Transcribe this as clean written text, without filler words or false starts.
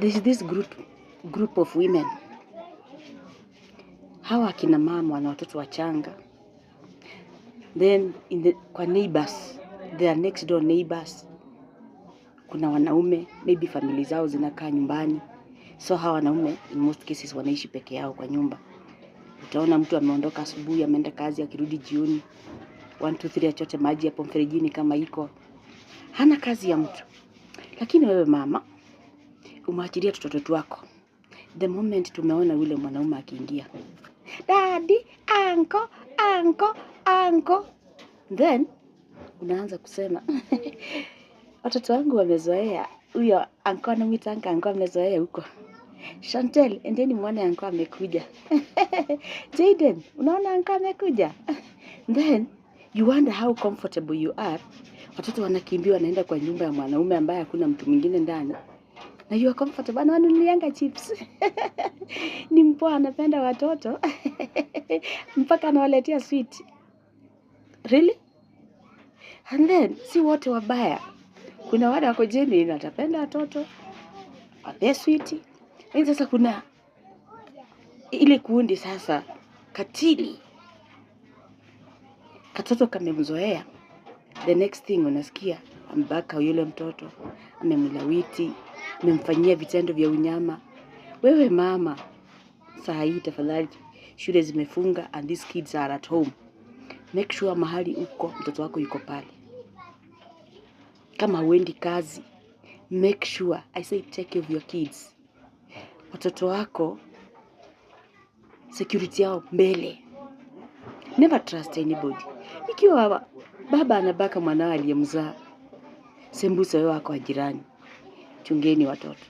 There's this group of women. Hawa akina mama wana watoto wachanga. Then kwa neighbors, their next door neighbors, kuna wanaume, maybe family zao zinakaa nyumbani. So hawa wanaume in most cases wanaishi peke yao kwa nyumba. Utaona mtu ameondoka asubuhi, ameenda kazi, akirudi jioni, 1 2 3, achote maji hapo mferejini kama iko. Hana kazi ya mtu. Lakini wewe mama umeachilia tutoto twako. The moment tumeona yule mwanaume akiingia, "Daddy, uncle, uncle, uncle," then unaanza kusema, "Watoto wangu wamezoea huyo uncle." Anamwita uncle, uncle amezoea huko. "Chantel, endeni muone uncle amekuja. Jaden, unaona uncle amekuja?" Then you wonder how comfortable you are. Watoto wanakimbia, wanaenda kwa nyumba ya mwanaume ambaye hakuna mtu mwingine ndani, na you are comfortable. Anawanunulianga chips, ni mpoa, anapenda watoto mpaka anawaletea sweet. Really? And then si wote wabaya. Kuna wale wako genuine, watapenda watoto, wapee sweet. Lakini sasa kuna ile kundi sasa katili, katoto kamemzoea. The next thing unasikia ambaka yule mtoto, amemlawiti, amemfanyia vitendo vya unyama. Wewe mama, saa hii tafadhali, shule zimefunga and these kids are at home. Make sure mahali uko mtoto wako yuko pale. Kama huendi kazi, make sure, I say, take care of your kids. Watoto wako, security yao mbele. Never trust anybody. Ikiwa baba anabaka mwanao aliyemzaa, sembuse wewe wako wa jirani. Chungeni watoto.